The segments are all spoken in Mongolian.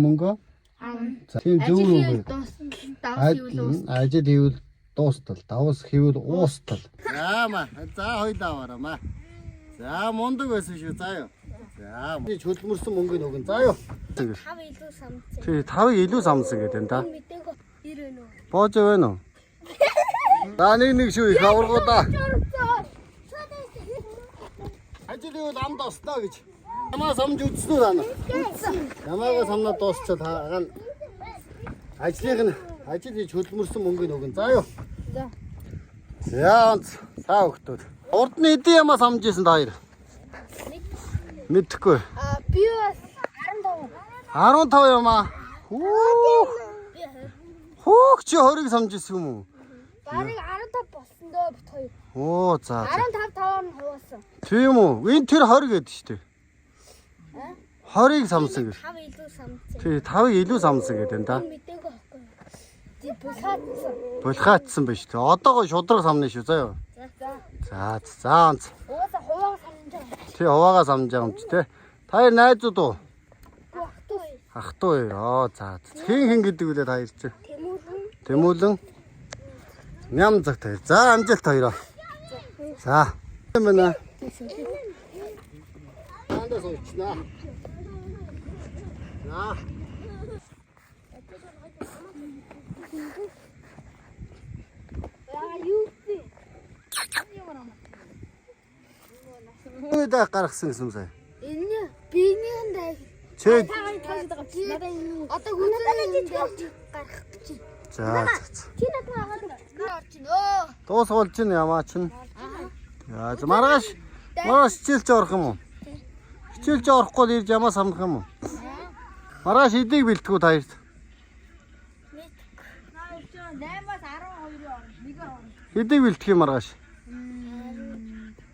Мөнгө Аавна. За тийм зөв Ажил үг. хийвэл дуустал, давс хийвэл уустал. Ажил хийвэл дуустал, давс хийвэл уустал. За маа. За хоёул аваараа маа. За мундаг байсан шүү заа юу. За чөлмөрсөн мөнгөний өгөн заа юу. Тав илүү самцсан. Тий, тавыг илүү самсан гэдэг юм да. Мэдээгүй 90 нөө. Боож байна уу? За нэг нэг шүү их аваргуу да. Ажил хийвэл амд осноо гэж. Ямаа самж үзсэн үү та нар? Ямаагаа самнаа дуусчаад хагаа нь ажлыг нь ажил хийж хөдөлмөрсөн мөнгөний өгөн. За юу. За. За онц та өгтүүд. Урд нь хэдэн ямаа самж исэн та хоёр? Мэдхгүй. А би бас 15. 15 ямаа. Хүүх. Би 20. Хүүх чи 20-ыг самж исэн юм уу? Барыг 15 болсон дөө бит хоёр. Оо за. за. 15 таваар нь хуваасан. Тийм үү? Энэ тэр 20 гэдэг шүү дээ. 20-ыг самсан гэж. 5 илүү самцсан. Тий, 5-ыг илүү самсан гэдэг юм да. Мэдээгүй байхгүй. Тий булхаадсан. Булхаатсан байж тээ. Одоогоо шудраг самна шүү заяа. За. За. За за онц. Угаасаа хуваагаа самж байгаа. Тий хуваагаа самж байгаа юм чи те. Та хоёр найзууд уу? Гүү ах トゥ. Ах トゥ хоёр. Оо за. за. Хин хин гэдэг үлээ та хоёр чи. Тэмүүлэн. Тэмүүлэн. Ням цагт хоёр. За амжилт хоёроо. За. Юм байна. Андас уучнаа. За. Яа юу вэ? Үүдэ гаргасан гэсэн юм сая. Энэ биенийхэн дай. Чи Одоо гүнзгий гарах гэж. за за. за. Чи надад агаад орж ийн өө. Дуусгуул чинь ямаа чинь. За за, маргааш маргааш хичээлч орох юм уу? Хичээлч орохгүй л ирж ямаа самнах юм уу? Маргааш эдийг бэлтгэв та хоёрт. 8-аас 12-ийн орно. Нэг орно. Эдийг бэлтгэх юм маргааш.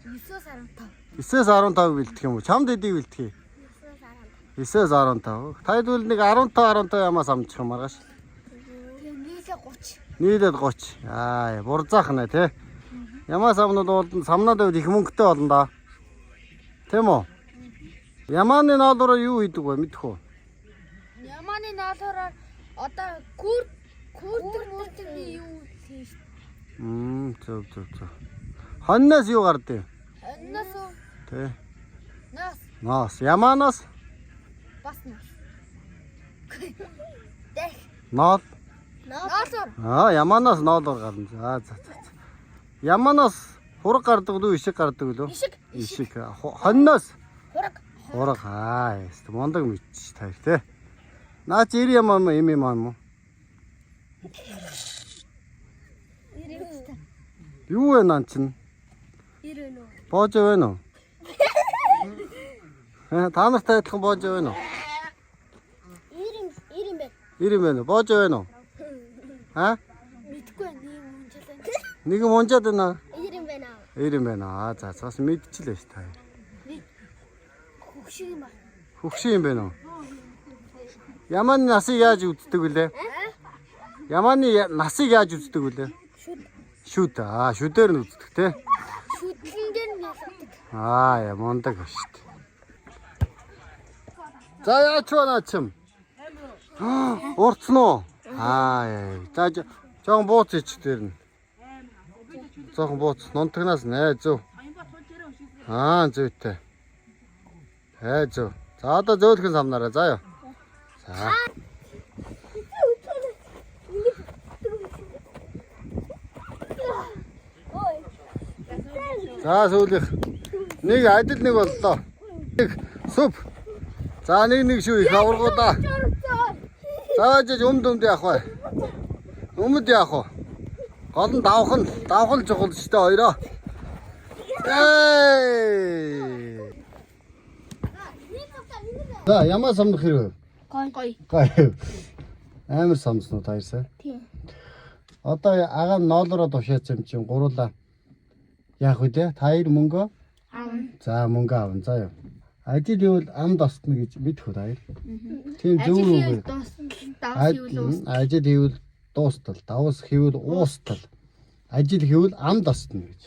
9-өөс 15. 9-ээс 15 бэлтгэх юм уу? Чамд эдийг бэлтгэе. 9-өөс 15. 9-ээс 15. Та хэдвэл нэг 15 15 ямаа самчих юм маргааш. Тэгээ нийлээ 30. Нийлээд 30. Аа, бурзаах нэ тий. Ямаа самнууд уулдан самнаад байвал их мөнгөтэй болно да. Тийм үү? Ямааны ноолороо юу хийдэг вэ мэдэх үү? Ямааны наалаараа одоо күр күртер мүртерний юу хийж Зөв зөв зөв. Хонноос юу гардыг? Онноос уу? Тий. Наас Ноос. Ямаанаас бас наас. Дэх. ноол. Ноолоор. Аа, ямаанаас ноолоор гарна. За за за. за. Ямаанаас хураг гардаг уу, ишиг гардаг лөө? Ишиг. Ишиг. Хонноос Хураг. хураг. Аа, яст мундаг мэдчих та хоёр тий. Наа чи 90 юм уу, им юм уу? 90. Юу вэ наа чин? 90 нөө. Боож байна уу? Э, та нартай адилхан боож байна уу? 90 90 байна. 90 юм байна уу? Боож байна уу? Аа? Мэдгүй нэг юм унжаалаа. Нэг юм унжаад байна. 90 байна. 90 юм байна. Аа за за, бас мэдчихлээ ш та. хоёр. Хөгшиг юм ба. Хөгшин юм байна уу? Ямааны насыг яаж үздэг вүлээ? Ямааны насыг яаж үздэг вүлээ? Шүд. Шүд. Аа, шүдээр нь үздэг те. Шүдлэн дээр нь ялгадаг. Аа, я мундаг шүү дээ. За яач вэ наа чим? Урцсан уу? Аа, яа. За жоохон бууц ич дээр нь. Жоохон бууц. Нунтагнаас нэ зөв. Аа, зүйтэй. Ээ зөв. За одоо зөөлхөн самнараа заа юу. За. За сүүлийнх. Нэг адил нэг боллоо. Нэг сүп. За нэг нэг шүү их аваргуу да. За жиж өмд өмд яах вэ? Өмд яах вэ? Гол нь давх нь давх нь чухал шүү дээ хоёроо. Эй! За ямаа самнах хэрэг вэ? Гой. Гой. Гай. Амар самсан уу та хоёрсаа? Тийм. Одоо агаа ноолороо тушаацсан юм чинь гуруулаа. Яах вэ те? Та хоёр мөнгө? Аавна. За мөнгө авна заа юу. Ажил хийвэл амд остно гэж мэдэх үү та хоёр? Тийм зөв Ажил үг. хийвэл дуустал, давс хийвэл уустал. Ажил хийвэл дуустал, давс хийвэл уустал. Ажил хийвэл амд остно гэж.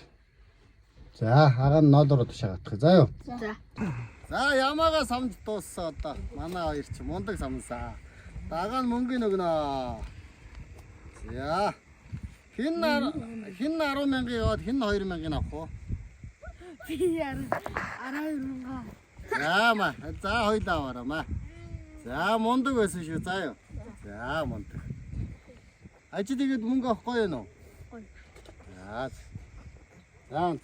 За агаа нь ноолороо тушаагаадах. За юу. За. За ямаага самж дууссан одоо. Манай хоёр чи мундаг самсаа. Дагаа нь мөнгөний өгнө. За. Хин хин 10 мянган яваад хин 2 мянган авах уу? Би 12 мянга. За маа. За хоёлаа аваарай маа. За мундаг байсан шүү заа юу. За мундаг. Ажид игээд мөнгө авахгүй юу? Гоё. За. За.